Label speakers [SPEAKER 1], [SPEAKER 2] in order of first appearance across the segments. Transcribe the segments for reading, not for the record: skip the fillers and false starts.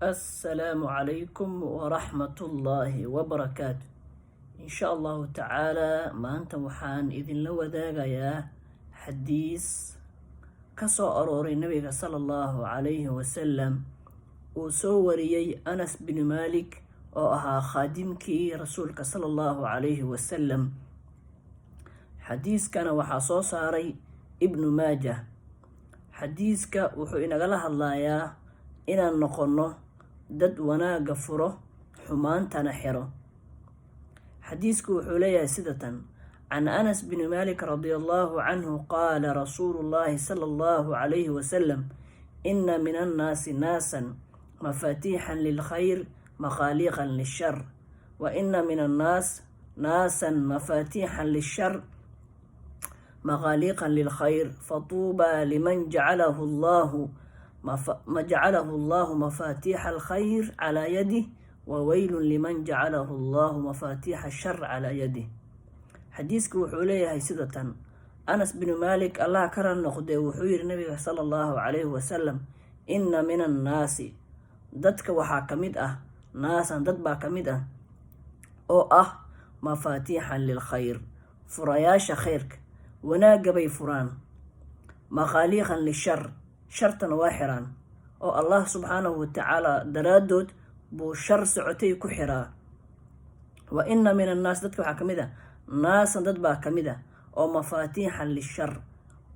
[SPEAKER 1] Assalaamu calaykum waraxmatullaahi wabarakaatu. Insha Allahu tacaala, maanta waxaan idinla wadaagayaa xadiis ka soo arooray Nabiga sala Allahu calayhi wasalam, uu soo wariyey Anas bin Malik, oo ahaa khaadimkii Rasuulka sala Allahu calayhi wasalam. Xadiiskana waxaa soo saaray Ibnu Maajah. Xadiiska wuxuu inagala hadlayaa inaan noqonno dad wanaagga furo, xumaantana xiro. Xadiisku wuxuu leeyahay sida tan: Can Anas bin Malik radia Allahu canhu, qaala rasuulu llahi sala Allahu calayhi wasalam: "Ina min annaasi naasan mafaatiixan lilkhayr, maqaaliiqan lishar, wa ina min annaas naasan mafaatiixan lishar, maqaaliiqan lilkhayr, fatuubaa liman jacalahu Allahu mafaatiixa alkhayr calaa yadih, wa weylun liman jacalahu Allahu mafaatiixa ashar calaa yadih." Xadiisku wuxuu leeyahay sida tan: Anas binu Maalik, Allah ka ran noqdee, wuxuu yihi Nabiga sala Allahu calayhi wasalam: "Inna min annaasi", dadka waxaa ka mid ah, "naasan", dad baa ka mid ah oo ah "mafaatiixan lilkhayr", furayaasha khayrka, wanaagga bay furaan, "maqaaliiqan lishar", shartana waa xiraan, oo Allah subxaanahu watacaala daraaddood buu shar socotay ku xiraa. "Wa ina min annaas", dadka waxaa ka mid ah, "naasan", dad baa ka mid ah oo "mafaatiixan lishar",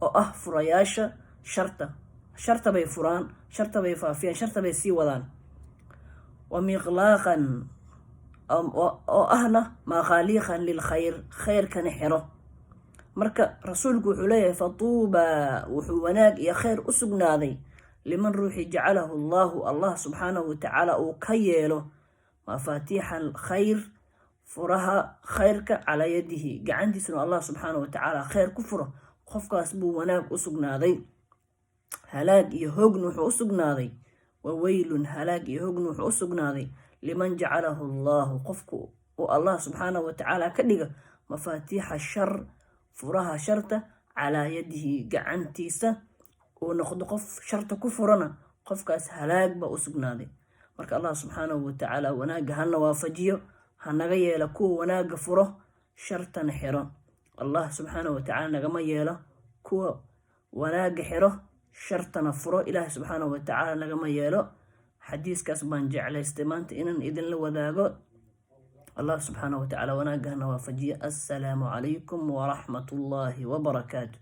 [SPEAKER 1] oo ah furayaasha sharta, sharta bay furaan, sharta bay faafiyaan, sharta bay sii wadaan, wa miqlaaqan, oo ahna "maqaaliiqan lilkhayr", khayrkana xiro. Marka Rasuulku wuxuu leeyahay: "Fatuubaa", wuxuu wanaag iyo khayr u sugnaaday, "liman", ruuxii, "jacalahu Allahu", Allah subxaanahu watacaala uu ka yeelo, "mafaatiixa alkhayr", furaha khayrka, "calaa yadihi", gacantiisuna Allah subxaanahu watacaala khayr ku furo, qofkaas buu wanaag u sugnaaday. Halaag iyo hoogna wuxuu u sugnaaday, "wa weylun", halaag iyo hoogna wuxuu u sugnaaday, "liman jacalahu Allahu", qofku uu Allah subxaanahu watacaala ka dhiga, "mafaatiixa shar", furaha sharta, "calaa yadihi", gacantiisa uu noqdo qof sharta ku furana, qofkaas halaag baa u sugnaaday. Marka Allah subxaanahu watacaala wanaagga hana waafajiyo, hanaga yeelo kuwa wanaagga furo, shartana xiro. Allah subxaanahu watacaala nagama yeelo kuwa wanaagga xiro, shartana furo. Ilaahi subxaanahu watacaala nagama yeelo. Xadiiskaas baan jeclaystay maanta inaan idinla wadaago. Allah subxaanahu watacaala wanaagga hana waafajiyo. Assalaamu calaykum waraxmatullaahi wabarakaatu.